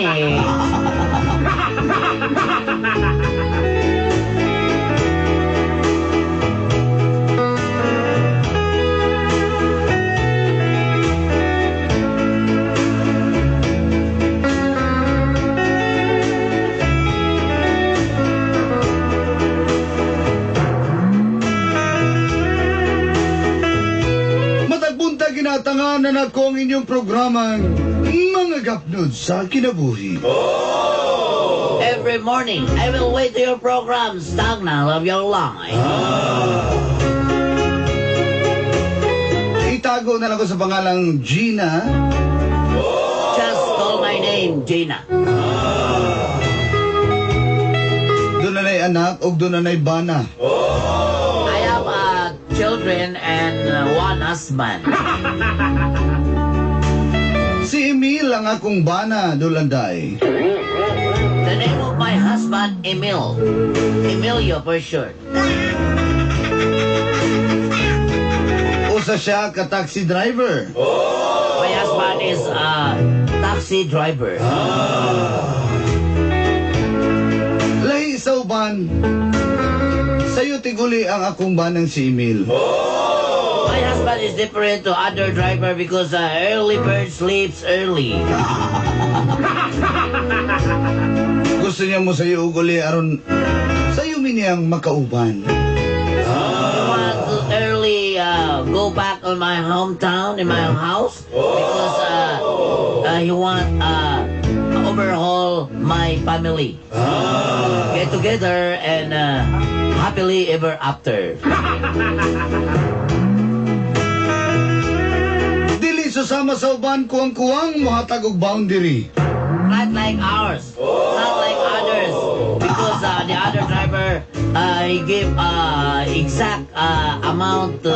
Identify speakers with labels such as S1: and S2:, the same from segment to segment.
S1: morning.
S2: Matag buntag, ginatanganan ako ang inyong programang Mga Gapnod sa Kinabuhi.
S1: Every morning, I will wait to your program, Stagnant of Your Life.
S2: Itago na lang ko sa pangalang Gina.
S1: Just call my name, Gina.
S2: Doon na na'y anak o doon na na'y bana.
S1: I have children and one husband.
S2: Si Emil ang akong bana, Dulanday.
S1: The name of my husband, Emil. Emilio for short.
S2: Usa siya ka taxi driver.
S1: My husband is a taxi driver.
S2: Lahi sa uban. Sayo tiguli ang akong banang si Emil.
S1: My husband is different to other driver because early bird sleeps early.
S2: Gusto niya mo sayo uguli aron sayo mi niyang makauban.
S1: I want to early go back on my hometown in my house because he want overhaul my family. Get together and happily ever after.
S2: Dili susama sa uban kuwang-kuwang mohatag og boundary.
S1: Not like ours, not like others, because the other driver he give exact amount to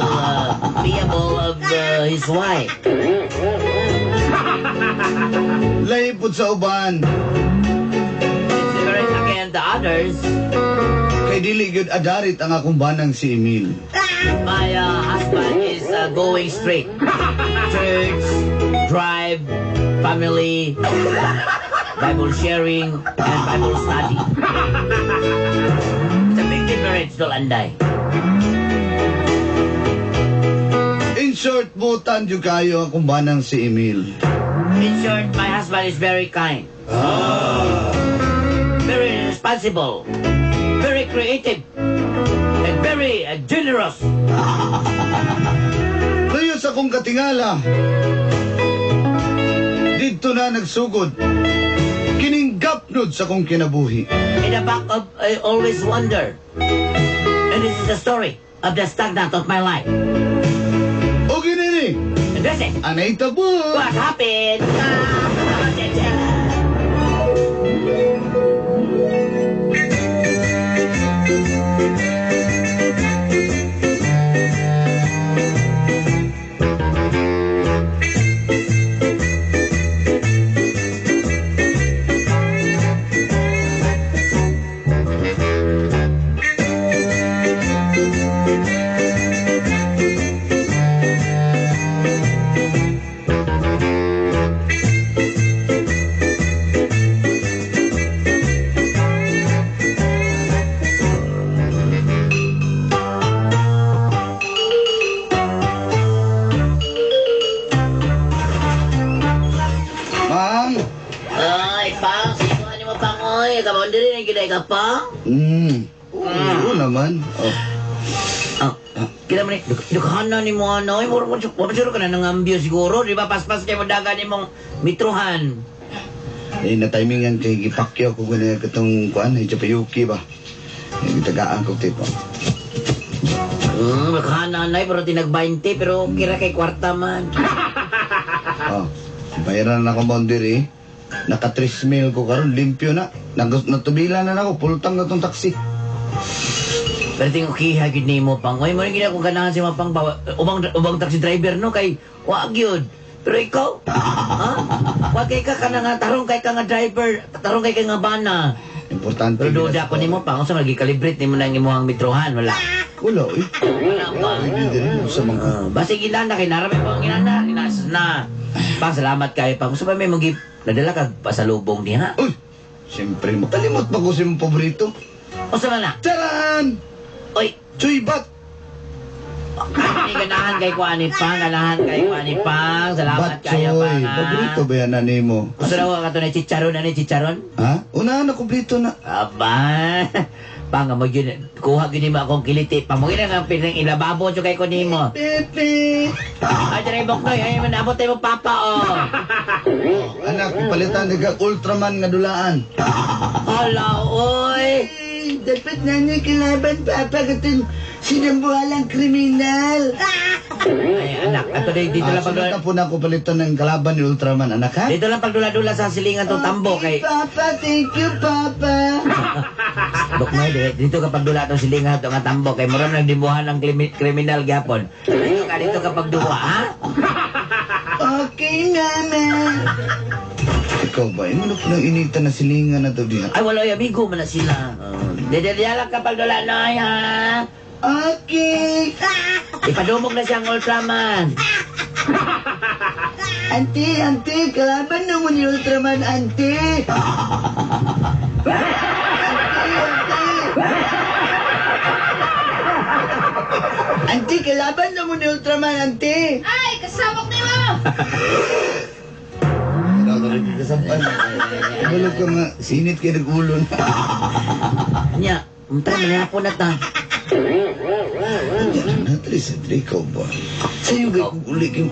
S1: payable of his wife.
S2: Lahi pud sa uban.
S1: It's different again the others.
S2: Kay dili gyud adarit ang akong banang si Emil.
S1: My husband is going straight. Church, drive, family, Bible sharing, and Bible study. It's a big difference, Dolanday.
S2: In short, butan jud kayo akong banang si Emil.
S1: In short, my husband is very kind. Very responsible. Very creative. And very generous.
S2: Layo sa akong katingala. Didto na nagsugod. Kining gapnod sa akong kinabuhi.
S1: In the back of, I always wonder. And this is the story of the stagnant of my life.
S2: O ginini,
S1: And this is
S2: anay tabo.
S1: What happened. Ah,
S2: Ma'am.
S1: Ay, pang, sino ni mo pang, oy? Kamon diri na gid ka pang?
S2: Oo naman. Oh.
S1: Ah, kila man ni dukhana ni mo ano, oy, mura mo wa ka na nangambyo siguro, di ba? Paspas kay mo dagan nimong mitruhan.
S2: Eh, na-timingan kay gipakyo ko ganyan katong kuan, eh, Japayuki ba? Eh, gitagaan ko tipo.
S1: Dukhana na pero tinag 20 pero kira kay kwarta man.
S2: Oh, bayaran na akong boundary. Naka 3 mil ko karon, limpyo na. Natubila na nako, pultang na tong taxi.
S1: Pero ting okay ha gid nimo pang. Oy, mo rin gid akong ganahan si mga pang bawa, ubang ubang taxi driver no kay wa gyud. Pero ikaw, ha? Wa kay ka kana nga tarong kay ka nga driver, tarong kay ka nga bana.
S2: Importante.
S1: Pero
S2: gid
S1: duda
S2: na
S1: ko nimo pang unsa man gikalibrate nimo nang imong metrohan wala.
S2: Wala eh.
S1: Wala pa.
S2: Hindi din sa mga.
S1: Basig inana kay narami pa ang inana, inas na. Pang, salamat kayo, Pang. Gusto ba may mong nadala kag pasalubong niya?
S2: Uy! Siyempre, makalimot pa ko sa imong paborito.
S1: Usa man na?
S2: Charan!
S1: Uy!
S2: Chuybat!
S1: Ay, ganahan kay ko ani Pang, ganahan kay ko ani Pang. Salamat kayo,
S2: Batsoy,
S1: Pang. Ha?
S2: paborito ba yan na nimo?
S1: Gusto na ko kato na chicharon, ano yung chicharon?
S2: Ha? Una na, kumpleto na.
S1: Aba, Pang, mo yun, kuha gini mo akong kiliti. Pang, mo yun ang pinang ilababo kay ko nimo.
S2: Pepe!
S1: Ay, dyan ay boknoy, ay, manabot tayo mo papa, oh.
S2: Oh, anak, ipalitan ka Ultraman nga dulaan.
S1: Hala, oy.
S2: Dapat na niya kalaban, papa, katong sinambuhalang kriminal.
S1: Ay, anak, ato dito lang
S2: Sunod
S1: pagdula.
S2: na po na ako palitan ng kalaban ni Ultraman, anak, ha?
S1: Dito lang pagdula-dula sa silingan tong tambo kay
S2: Papa, thank you, Papa.
S1: Boknoy, dito ka pagdula tong silingan tong nga tambo kay mura nang dibuhan ang kriminal gyapon. Dito ka pagduwa, ha?
S2: Okay, Mama. Ikaw ba, imo na po nang inita na silingan na to diha?
S1: Ay, wala amigo man na sila. Dito lang ka pagdula noy, ha?
S2: Okay.
S1: Ipadumog na siyang Ultraman.
S2: Auntie, auntie, kalaban naman ni Ultraman, auntie. Auntie, auntie. Auntie, kalaban naman ni Ultraman, auntie.
S3: Ay, kasabok ni mo!
S2: Kabalo ka nga, sinit kayo nag-ulo na.
S1: Nya, unta man na na ta.
S2: Natri sa ikaw ba? Sa'yo kay kung uli kayo,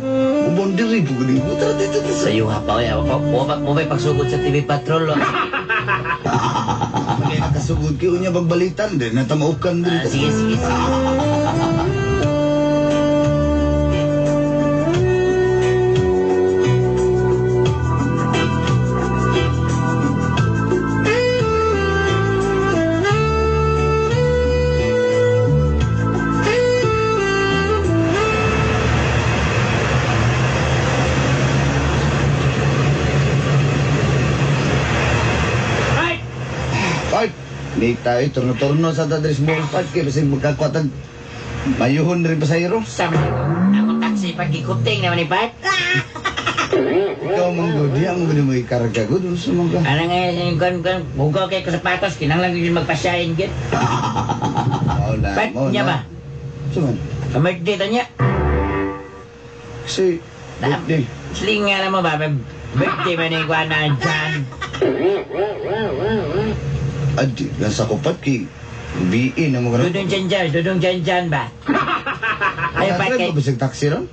S2: ubondiri po ko mo. Tara dito, dito.
S1: Sa iyo ha pa, oy, mo ba'y pagsugod sa TV Patrol? Oh.
S2: Hindi nakasugod kayo niya pagbalitan din, natamaukan din.
S1: Sige, sige, sige.
S2: Ni tayo, turno-turno sa Tadres Mall Park, kaya kasi magkakwatag, mayuhon rin pasahero.
S1: Sa ako taxi pagkikuting naman ni Pat.
S2: Ikaw man gud, di ang mo ikarga gud, unsa man ka?
S1: Ano nga yung kan hugaw kay ko sapatos kinahanglan gyud magpasyain gyud.
S2: Mao na,
S1: Pat,
S2: mao
S1: niya
S2: na.
S1: ba?
S2: Unsa man?
S1: Birthday to niya.
S2: Kasi birthday.
S1: Slinga na mo ba? Birthday man yung kuha na dyan.
S2: Adi, nasa kupat kay BE na mo karon.
S1: Dudong dyan dyan, dudong dyan dyan ba? Ay, Pat,
S2: Drive
S1: kay,
S2: ka ba sa taxi ron?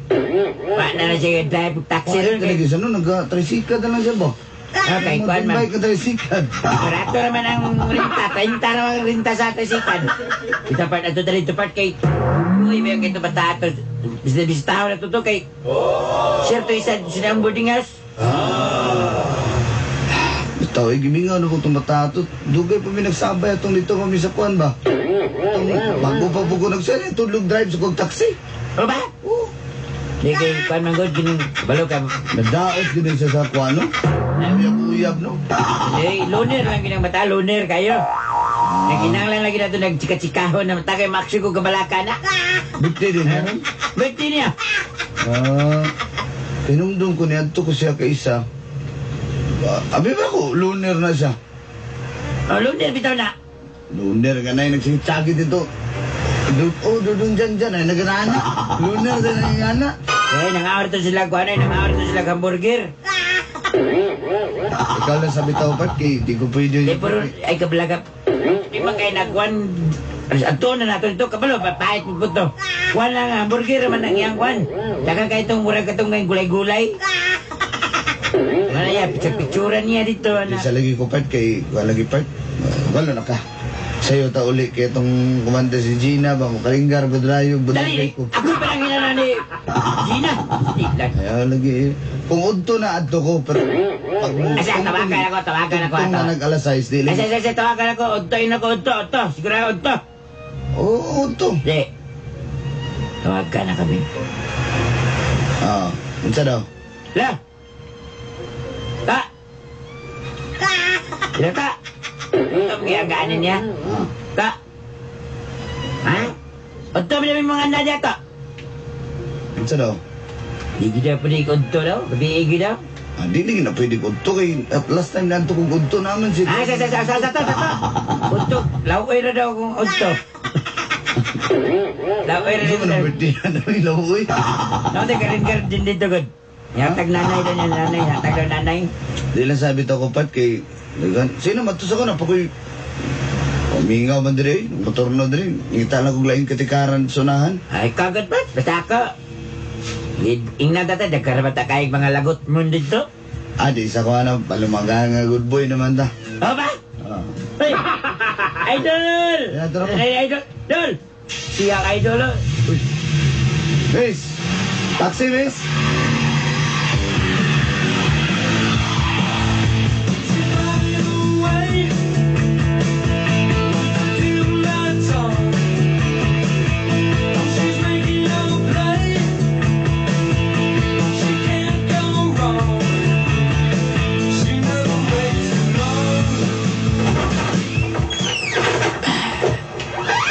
S1: pa na na siya drive taxi ron.
S2: Kaya
S1: Kay,
S2: lagi sa no, nag-tricycle na lang siya ba?
S1: okay, kuhan man.
S2: Bike ka tricycle.
S1: Barato naman ang rinta, 30 naman ang rinta sa tricycle. Ito part, ato dali, ito part kay, uy, may ito bata ato. Bisita na to to kay, Sir, to isa sinang boarding house.
S2: Bitaw, eh, gimingaw na ko itong bata ito. Dugay pa mi nagsabay atong dito kami sa kuan ba? Itong bago pa po ko nagsaya, tulog drive sa kong taxi.
S1: Ano ba?
S2: Oo.
S1: Di kay kuan man gud gining balo ka.
S2: Nadaot gid siya sa kuan, no? Uyab-uyab, no?
S1: Eh, loner lang ginang bata, loner kayo. Nagkinanglan lagi na ito nagchika-chikahon na mata kay Maxi ko kabalaka na.
S2: Birthday din, ha?
S1: Birthday niya.
S2: Ah, tinumdum ko niya, ko siya kay isa. Abi ba ko, loner na siya.
S1: Oh, loner bitaw na.
S2: Loner ka na yung nagsinitsagi dito. Oh, dudun dyan dyan, ay naganana. Loner din ang ingana.
S1: Eh, nangawar to sila kuan ay nangawar to sila hamburger.
S2: Ikaw lang sa bitaw pat, kay di ko pwede.
S1: Di pero ay kabalaga. Di man kay nagkuan. Ato na nato ito kabalo papahit mo po to. Kuan lang hamburger man ang iyang kuan. Daga kay itong murag katong ngay gulay-gulay. Wala ya, picture-picturean niya dito.
S2: Di
S1: Ana.
S2: sa lagi ko part kay wala lagi part. Wala na ka. Sa'yo ta uli kay itong kumanda si Gina ba mo karinggar budrayo
S1: Dali,
S2: budrayo ko.
S1: ako pa lang hinana ni Gina. Di lang.
S2: Ayaw lagi eh. Kung udto na adto ko pero pag mo
S1: Asa, tawagan ako, tawagan ako,
S2: Kung na
S1: tawagan.
S2: nag alas 6 di
S1: Asa,
S2: lagi.
S1: asa, asa, tawagan ako, udtoin ako, udto, udto. Siguro udto.
S2: Oo, udto.
S1: Di. Tawagan na kami.
S2: Ah, unsa daw?
S1: La. Ta. Ila ta. Ito ang giyagaanin niya.
S2: Ah.
S1: Ta. Ha? Udto mo namin mga anak niya, ta.
S2: Unsa daw?
S1: Di gid pwede udto daw. Gabi gid daw.
S2: Ah, di na pwede udto kay at last time nanto kong udto naman si.
S1: Ah, sa sa sa sa sa sa sa. Udto, lawoy ra daw kung udto. Lawoy ra
S2: Ano
S1: daw.
S2: man ang birthday na namin lawoy?
S1: No, te karin karin din dito gud. Yatag nanay daw niya nanay, yatag daw nanay.
S2: Di lang sabi to ko pat kay sino matos ako na pakoy Mingaw man dire, motor na dire. Ngita lang kong laing katikaran sunahan.
S1: Ay kagad ba? Basta ako. Ingna data dagkara ba ta kay mga lagot mo dito?
S2: Ah, di sa ko ano, palumaga nga good boy naman ta.
S1: O ba?
S2: Ah.
S1: Ay! Idol!
S2: Yeah, tara po.
S1: Ay, idol! Idol! Siya idol. Oh.
S2: Uy. Miss! Taxi, miss!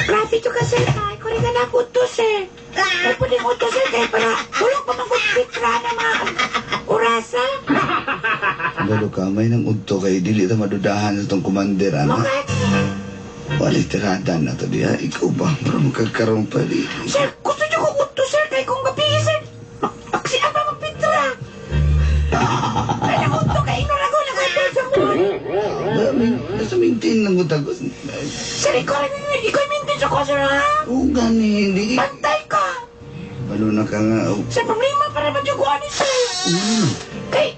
S1: Grabe to kasi, kay ko rin ka na utos eh. Ay, pwede utos eh, kaya para tulog pa mag-pitra na mga orasa.
S2: Galo ka, may nang udto kay dili ta madudahan sa tong commander, ana.
S1: Okay.
S2: Wala tirada na to diha. Ikaw ba? Para magkakaroon pa di.
S1: Sir, gusto niyo ko utos sir, kay kung gabi sir. Paksian pa magpitra. Ay, nang uto kay inurago na kayo sa mo.
S2: Nasa maintain lang ko tagos.
S1: Sir, ikaw rin, ikaw yung maintain sa ko, sir, ha?
S2: Oo, gani, hindi.
S1: Bantay ka.
S2: Balo na ka nga. Oh.
S1: Sir, problema para ba dyan ko ani, sir?
S2: Mm.
S1: Kay,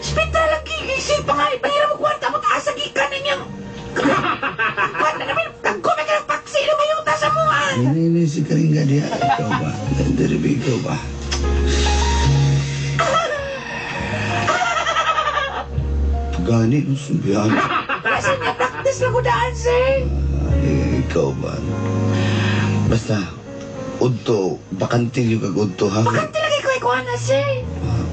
S1: spitra lagi, isip pa nga, pangira mo kwarta mo, taas gikan na niyang. Kwarta naman, kagome ka ng paksi na mayuta sa mo, ah.
S2: Hindi, si Karinga diha. Ikaw ba? Deribe, ikaw ba? Gani, sumbihan.
S1: Para sa niya, practice lang ko daan, sir.
S2: Eh, ikaw ba? Basta, udto, bakante yung kag udto, ha?
S1: Bakante lagi ko ikuha na, sir.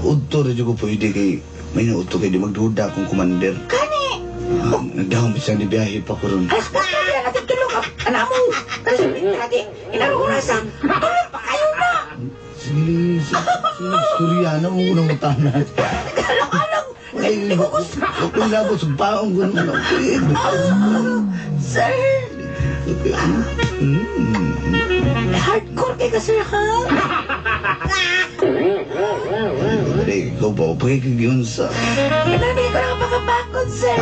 S2: Udto rin ko pwede kay, may na udto kay di magduda akong commander.
S1: Kani,
S2: Ah, nagdahon pa siya ni biyahe pa ko ron.
S1: alas 4 na natin tulog. Anak mo, kasi spitra di, inaruurasan. Tulog pa kayo na.
S2: Sige, sige, istorya na mo unang mutanan.
S1: Alang-alang.
S2: Ay,
S1: Hindi ko gusto.
S2: Ako'y labot sa baong ko naman.
S1: Sir, hardcore kay ka, sir, ha?
S2: Ay, ikaw ba? Pagkikigyon sa...
S1: Kanami ko lang pagkabakod, sir.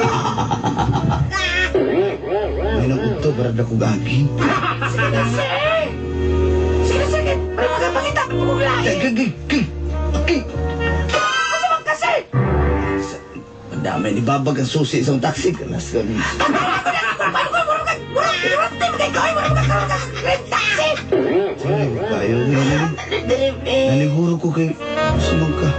S2: May nang udto para na kong agin.
S1: Sige na, sir. Sige na, sir. Para makapangita ko kung lain.
S2: Kay, kay, kay,
S1: Asa man ka, sir?
S2: Ang dami ni Babag ang susi isang taxi. Kalas ka ni.
S1: Paano ko murag ka? Murag, murag, murag, kay kay murag ka karon ka rent taxi.
S2: Kayo, naliguro ko kay... Sumang ka.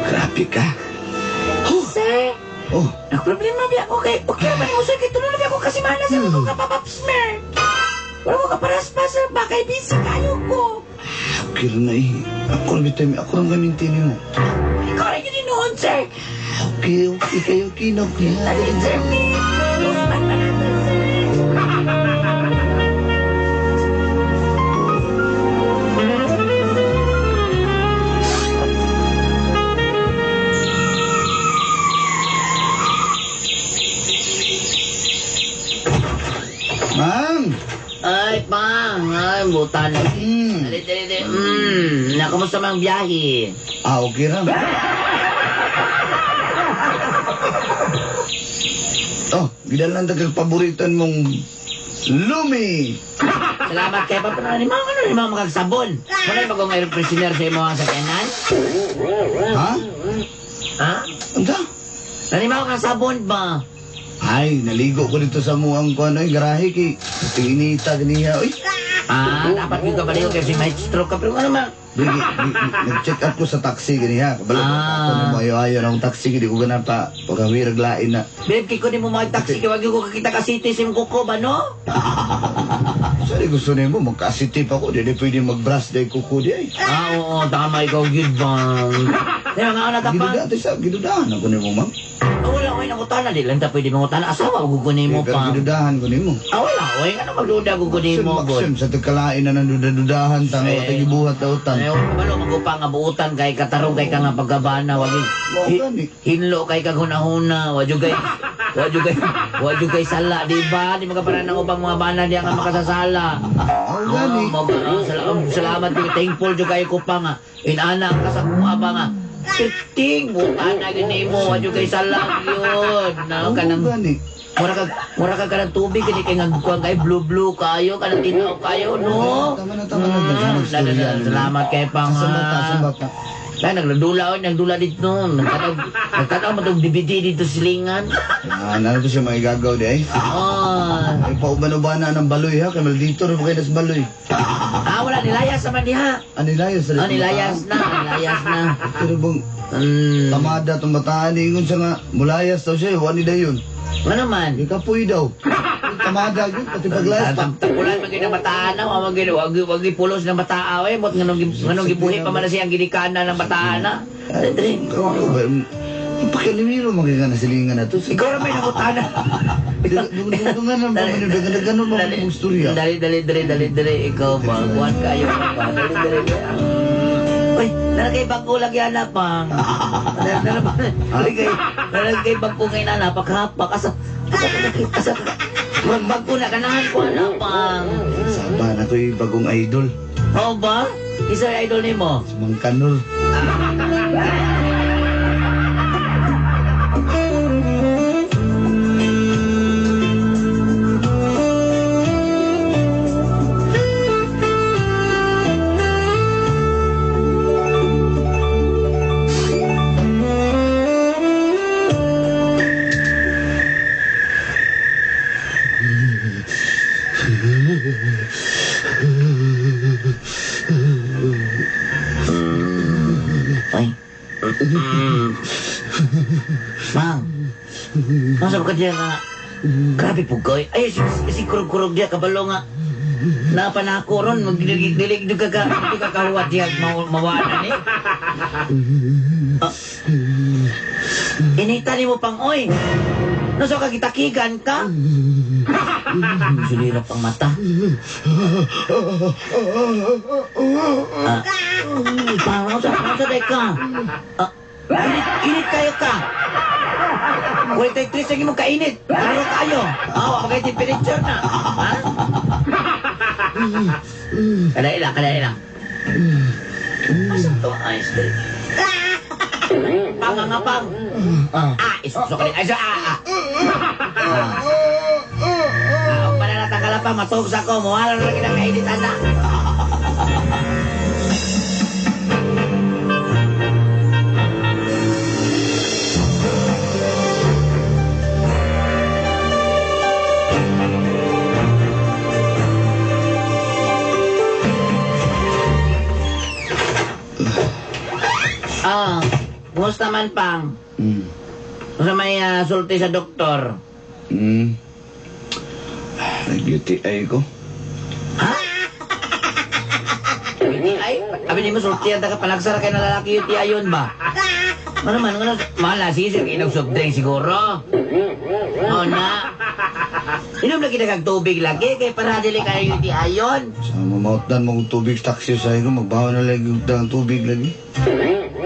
S2: Grabe ka.
S1: Sir,
S2: Oh,
S1: nagproblema biya ako kay okay man mo sir kay tulo na biya ako kasi mana sir ko ka pap smear. Wala ko kaparaspa sir ba kay busy kayo ko.
S2: okay na eh. Ako rin bitaw, ako rin gamintin mo.
S1: Ikaw rin yun noon sir.
S2: Okay, okay kayo, okay na, okay.
S1: Dali sir, please. Usman pa natin sir.
S2: Ma'am!
S1: Ay, pang. Ay, butan.
S2: Mm.
S1: Dali, dali, dali. Na, kumusta mang biyahe?
S2: Ah, okay ra. Oh, gidalan tagal paboritan mong Lumi.
S1: Salamat kay Papa na ni mga ano ni mga magagsabon. Wala yung bagong air freshener sa imo ang sakyanan?
S2: Ha?
S1: Ha?
S2: Anta?
S1: Nanimaw ka sabon ba?
S2: Ay, naligo ko dito sa muang ko ano, garahe kay tinita ganiya. Uy,
S1: Ah, dapat yung kabaliw kasi may stroke ka. Pero ano man?
S2: Nag-check up ko sa taxi ganiya. Kabalo
S1: Ah.
S2: ako mo ayo-ayo ng taxi di ko gana pa pagawirag lain na.
S1: Babe, kiko ni mo mga taxi kay wag ko kakita ka city sim kuko ba no?
S2: Sorry gusto nimo magka-city pa ko, di pwede mag-brush dai kuko di ay.
S1: Ah, oo, tama ikaw gyud bang. Di mga una ta pa.
S2: Giduda sa gidudahan ako nimo, ma'am.
S1: Ah, wala oy nangutana di lang ta pwede mangutana asawa ko nimo
S2: Eh, pero
S1: pa.
S2: gidudahan ko nimo.
S1: Ah, wala oy ano magduda ko nimo god.
S2: Maxim, sa tagkalain na nang duda-dudahan tanga
S1: Eh.
S2: wa gibuhat ta utang.
S1: Ay, kabalo magupa nga buutan kay katarong kay ka nga pagkabana wag
S2: Mao gani.
S1: hinlo kay kag hunahuna wa jugay wa jugay sala di ba di makaparan ang ubang mga bana diya nga makasasala.
S2: Mao gani.
S1: Oh, salamat jud thankful jud kayo ko pa nga inana ka sa kuha ba nga Ting buutan na gini mo wa jugay sala yun na
S2: Mao
S1: kanang
S2: gani.
S1: mura ka kanang tubig kini kay nga kuan kay blue blue kayo kanang tinaw kayo no.
S2: Tama na, tama na. Daghang istorya.
S1: Salamat kay pang.
S2: Sa bata, sa bata.
S1: Dahil nagdula, oy, nagdula dito. Nagtanaw mo itong DVD dito silingan.
S2: Ah, ano to siya maigagaw di ay?
S1: Oh.
S2: Ay, pauban-ubana ng baloy ha, kay maldito rin mo kayo nas baloy.
S1: Ah, wala, nilayas naman diha.
S2: Ah, nilayas na
S1: Ah, nilayas na, nilayas na.
S2: Pero bang tamada itong bataan, ingon siya nga, mulayas daw siya, wani dayon.
S1: Ano naman?
S2: Ikapoy daw. Tamada yun, pati paglayas pa.
S1: Tapulan man gyud ang bataan na, wag wag wag pulos ng bataa eh, mot nganong gibuhi pa man na siyang ginikanan ng bataan na. Dre,
S2: Pakialimiro magiging na silingan na to.
S1: ikaw ra may nangutana.
S2: Dungan na ba ganun ba mong istorya?
S1: Dali, dali, dali, dali, dali, ikaw ba? Kuhan kayo ba? Dali, dali, dali. Uy, nalagay bangko lagi anak pang. Nalagay bangko ngayon anak, paghapak. Asa, asa, asa, asa, bangko na, kanahan ko anak pang.
S2: Saba na ko'y bagong idol.
S1: Oo ba? Isa yung idol nimo?
S2: Si Mang Kanol.
S1: Ay. Mang. Masa ka diya nga. Grabe po koy. Ay, si kurog-kurog diya kabalo nga. Napanako ron, magdilig ka ka, di ka kahuwat diya mawana ni. Ah. Inita ni mo pang oy. Nasa ka gitakigan ka? Sulirap ang mata. Ah. Pang, ano sa day ka? Ah, init kayo ka. 43 ang imong kainit. Ano kayo? Ah, wa pa kay temperature na. Ha? Kadali lang, kadali lang. Asa to ang ayos dali? Pang, nga pang. Ah, isuso ka rin. Ay, so, ah, ah. Ah. Ah, huwag pananatang ka lang pa, matugsa ako. Mawala na lang kitang kainit, anak. Ah, kumusta man, Pang? Sa may sulti sa doktor.
S2: Nag-UTI ko.
S1: Ha? UTI? Abi ni mo sulti ang taga panagsara kay na lalaki UTI yun ba? Ano man, ano, mahala, sige, sige, inog soft drink siguro. Oh, na. Inom lagi na kag tubig lagi, kay para dili kayo UTI yun.
S2: Sa mamautan mong tubig taxi sa ko, magbaho na lagi ang tubig lagi.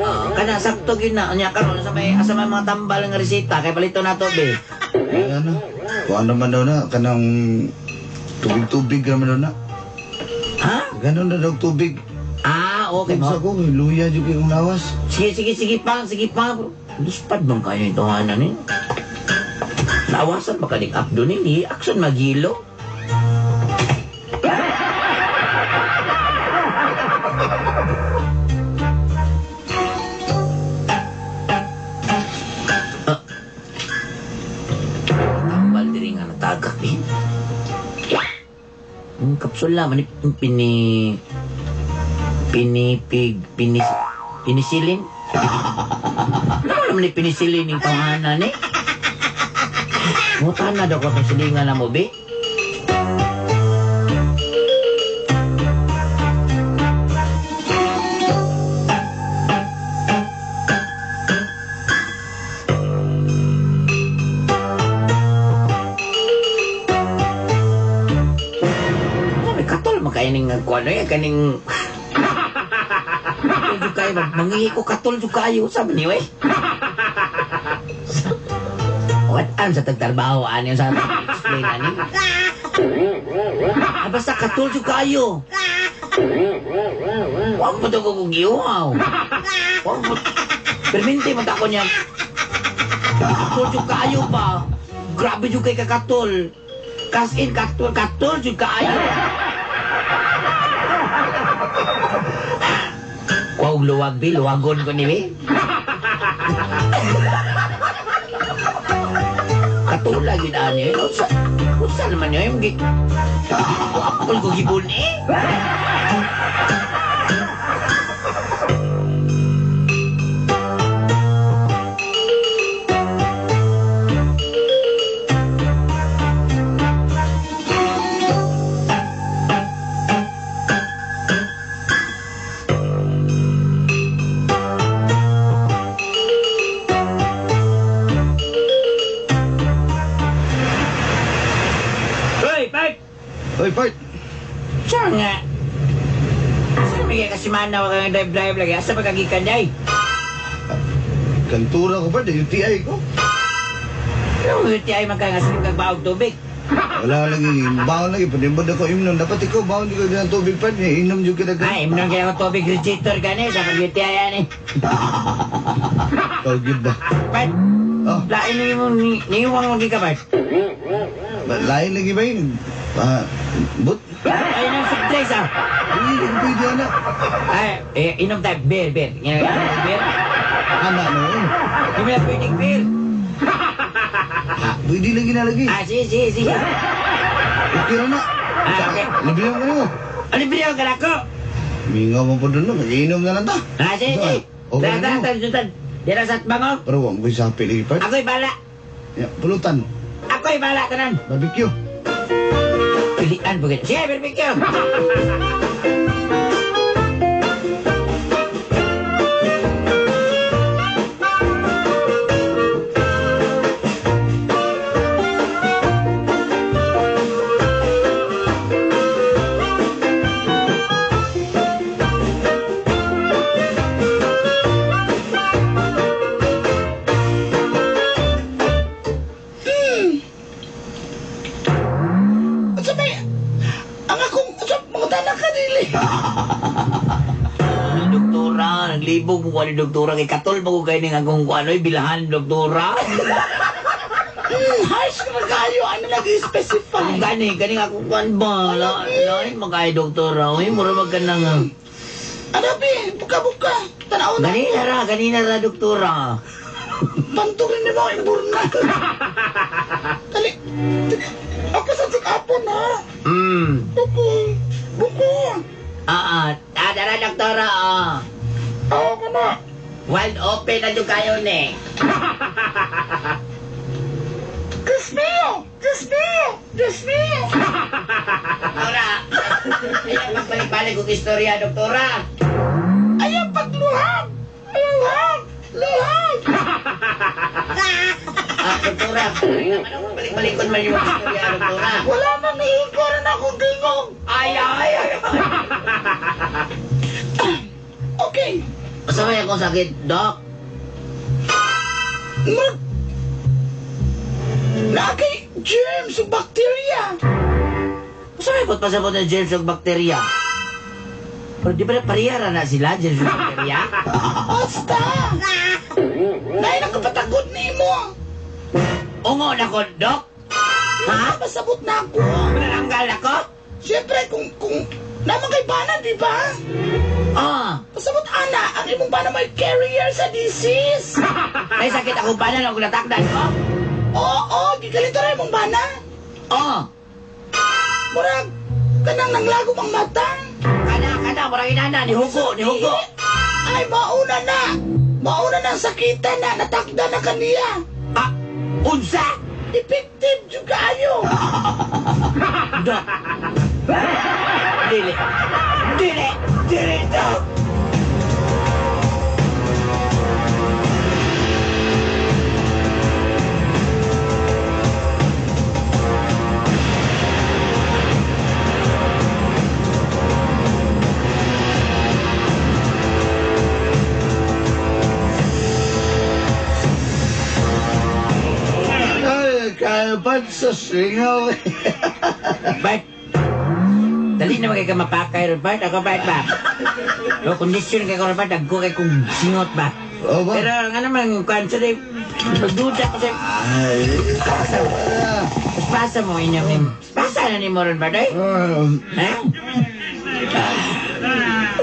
S1: Oh, kana sakto gyud na unya karon sa may asa may mga tambal nga reseta kay palito na to be.
S2: Ay, ano? Kuha naman daw na, kanang tubig-tubig naman daw na.
S1: Ha?
S2: Ganun na daw tubig.
S1: Ah, okay
S2: Sa
S1: mo.
S2: ko, luya jud kay kong lawas.
S1: Sige, sige, sige pa, sige pa. Luspad bang kayo ito hanan eh? Nawasan ba kaning up doon hindi? Action magilo. Yung kapsula, manip, pini... Pinipig... Pinis... Pinisilin? Ano naman ni pinisilin yung pangalan eh? Mutan na daw ko itong silingan na mo, be. Sabi, katol makaining kuano eh, kaning... Katol jud kayo, mangihi ko katol jud kayo, sabi niyo eh. What an sa tagtarbaho, ano yung sa explain ani? Ah, basta katol jud kayo. Huwag mo to kong giuhaw. Huwag mo. Perminti mo tako niya. Katol jud kayo ba? Grabe jud kay kakatol. Kas in katol, katol jud kayo. Wow, luwag bi, luwagon ko ni bi. Katulad yun ani. Unsa, unsa naman yun? Yung apple ko gibon eh. Hoy, Bart!
S2: Oy, Bart.
S1: Siya nga. Saan may kasimana wa kang drive-drive lagi? Asa ba kagikan day?
S2: Kantura ko, Bart. UTI ko.
S1: Ano UTI man ka nga sa kag baog tubig?
S2: Wala lagi. Baon lagi. Panimbod ako imnon. Dapat ikaw, baon di ko ng tubig, Bart. Inom jud kita.
S1: Ay, imnon kaya ako tubig rejector gani sa pag UTI ani.
S2: Ikaw, gyud ba?
S1: Bart,
S2: Oh,
S1: lain ni mo niwang lagi ka, Bart.
S2: Lain lagi ba yun? Ah, but?
S1: Ay, nang soft drinks ah.
S2: Hindi, hindi pwede, anak.
S1: Ay, eh, inom tayo. Beer, beer. Nga, beer.
S2: Anak no.
S1: Hindi mo na pwedeng beer.
S2: Ah, pwede lagi na lagi.
S1: Ah, sige, sige, sige.
S2: Okay ra na.
S1: Ah, okay.
S2: Libre mo kanimo.
S1: Ano libre ka nako?
S2: Mingaw mo po doon, no? Mag-inom na lang ta.
S1: Ah, sige, sige.
S2: Okay
S1: Tara,
S2: na
S1: tara,
S2: mo.
S1: tara, tara. Dira sa bango.
S2: Pero wag mo sapi lagi, Bart.
S1: Ako'y bala.
S2: Ya, pulutan.
S1: Ako'y bala, tanan.
S2: Barbecue.
S1: Pilian po kayo. Sige, barbecue.
S2: Unsa may ang akong usap mga tanak ka dili.
S1: Ni doktora, naglibog mo ko ni doktora kay katol mo ko kayo ning akong kuano bilahan doktora.
S2: Harsh ka kayo ano nag-specify.
S1: Ang gani gani akong kuan ba? Lain magay doktora, oy mura mag kanang.
S2: Ano bi, buka-buka. Tanaw na.
S1: Ganina ra doktora.
S2: Panturin ni mo imburna. Dali. Ako sa sikapon ha. Buko. Buko.
S1: Ah, ah, dara doktora. Ah.
S2: Ako ka na.
S1: Wild open na jud kayo ni.
S2: Diyos mio! Diyos mio! Diyos mio!
S1: Doktora. Ayan, magbalik-balik kong istorya, doktora.
S2: Ayaw pagluhag! Luhag! Luhag!
S1: Ah, doktora. Ano balik-balikon man yung istorya, doktora?
S2: Wala na niiko rin akong gingong!
S1: Ay, ay, ay.
S2: Okay.
S1: Asa may akong sakit, Dok?
S2: Mag... Nakay germs ug bacteria.
S1: Asa may pasabot ng germs ug bakterya? Pero di ba na parehara na sila, germs ug bakterya?
S2: Basta! Dahil ang kapatagod nimo.
S1: Ungo na ko, Dok?
S2: Ha? Pasabot na ako.
S1: Mananggal ako?
S2: Siyempre, kung naman kay bana, di ba?
S1: Ah,
S2: Pasabot ana, ang imong bana may carrier sa disease.
S1: may sakit akong bana nung natakdan ko?
S2: Oo, gigalito ra imong bana.
S1: Oh,
S2: Murag,
S3: Kanang nanglagom ang mata.
S1: Kana, murag inana, ni Hugo, ni Hugo.
S3: Ay, mauna na. Mauna na ang sakitan na natakda na kaniya.
S1: Ah, unsa?
S3: Effective jud kaayo.
S1: Dok. Dili. Dili. Dili, dok.
S2: Ay, kaya pa sa singaw.
S1: Bart. Dali na kay ka mapakay ron, Bart. Ako, Bart, ba? No, kondisyon kay ko, Bart. Dagko kay kong singot ba?
S2: O ba?
S1: Pero nga naman, kwan sa day, magduda ko sa...
S2: Ay,
S1: Pasa mo, inyong nim. Pasa na ni mo ron, Bart, eh?
S2: ah,
S1: Ha?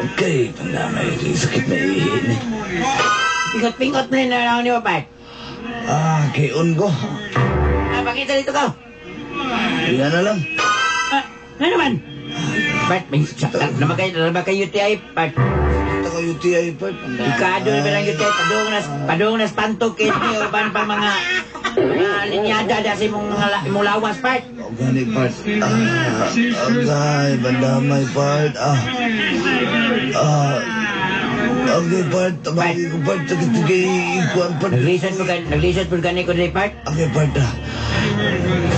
S2: okay, pandamay. Sakit na ihin eh.
S1: Pingot-pingot na yun na lang ni mo, Bart.
S2: Ah, kiun ko.
S1: Ah, pakita dito ka.
S2: Yan na lang.
S1: Ah, ano naman? Bart, may saktan na ba kayo, na ba kayo UTI, Bart?
S2: Ito ko UTI, Bart.
S1: Ikado na ba ng UTI? Padung na pantog kidney o ban pa mga linyada da sa imong mga imong lawas, Bart.
S2: O gani, Bart. Ah, agay, bandamay, Bart. Ah, ah, okay, Bart. Tabagi ko, Bart. Sakit kay ikuan, Bart.
S1: Naglisod po gani ko diri, Bart.
S2: Okay, Bart. Ah.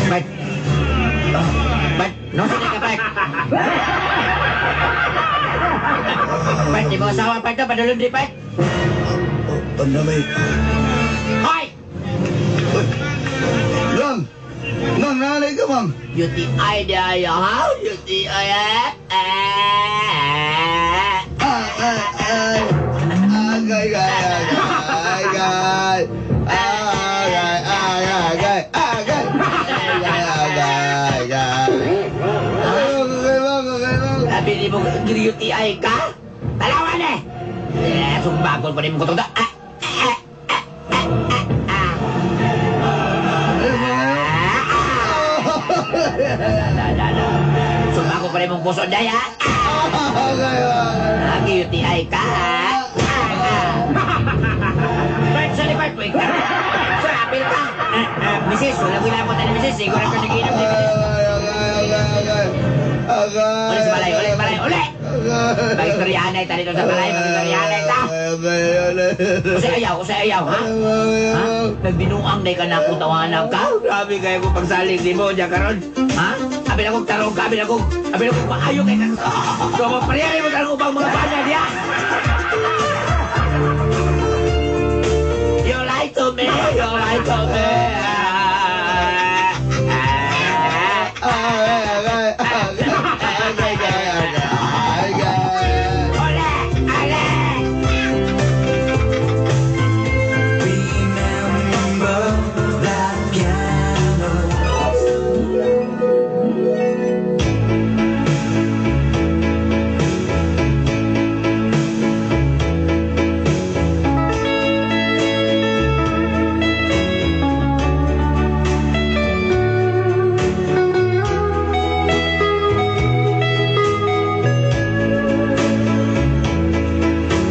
S1: Bart. Bart, no sa ka, Bart. Bart, di mo asawa, Bart, padulong diri, Bart.
S2: Oh, bandamay.
S1: Hoy!
S2: Uy. Lang! Mang, nangalay ka, Mang.
S1: UTI di ayo, ha? UTI, eh? Eh.
S2: Ah, ah, ay. Agay, agay, agay. Agay, agay, agay. Agay, agay, agay. Okay, Mang, okay, Mang.
S1: Sabi ni mo, UTI ka? Talawan eh! Eh, sumbagol pa rin mo kutong da. Ah, ah, ah, ah, ah, ah. Da, da, da. Sumbagol pa rin mong puso, day, ah.
S2: Agay, agay.
S1: Lagi UTI ka, ah. Ah, ah. Bart, sorry, Bart, wait ka. Sir, apil ka. Ah, ah, misis, wala ko ilapot na ni misis. Siguro ko nagiinom ni misis.
S2: Agay, agay, agay. Agay.
S1: Uli sa balay, uli sa balay, uli!
S2: Agay.
S1: Mag-istoryahanay ta dito sa balay, mag-istoryahanay ta.
S2: Agay, agay.
S1: Usay ayaw, usay ayaw, ha? Ha? Nagbinuang day ka na kung tawanan ka? Grabe kayo kung pagsalig di mo, diyan karon. Ha? Abi na kong tarong ka, abi na kong maayo kay ka. So, mapariyari mo tarong upang mga bana diya. You lie to me, you lie to me. Ah, ah.
S2: Agay, agay, agay, agay, agay.
S1: Ole, ale!
S4: Remember that piano.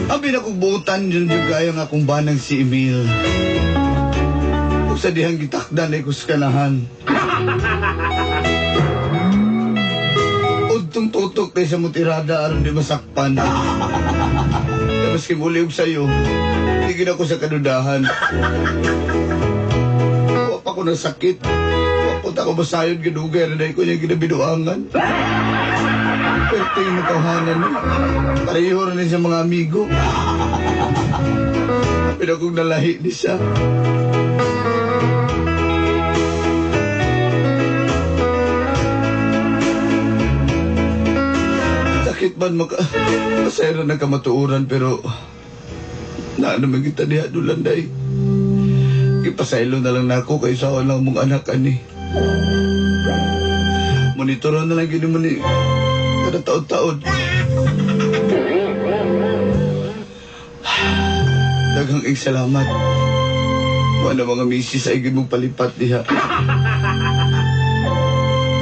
S2: Abi na kong buutan yun yung kaya nga akong banang si Emil. Kung sa dihang gitakdan ay kuskanahan. Udtong tutok tayo sa mutirada aron di masakpan. Kaya maski muli og sayo, di gid ako sa kadudahan. Wa pa ko nasakit. Wa po ta ko masayod gidugay na dahil ko niya ginabinuangan. Pwerte yung matawhanan ni. Pareho rin siya mga amigo. Pero kung nalahi ni siya. Sakit man maka... Masaya na nagkamatuoran pero... Na naman kita diha dulan day. Ipasaylo na lang nako kay sa lang mong anak ani. Monitoran na lang gini mo ni kada taon-taon. Daghang ig salamat. Wala mga misis ay mong palipat diha.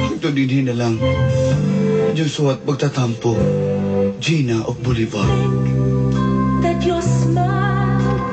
S2: Ito dinhi na lang. Wa jud suwat pagtatampo, Gina of Bolivar.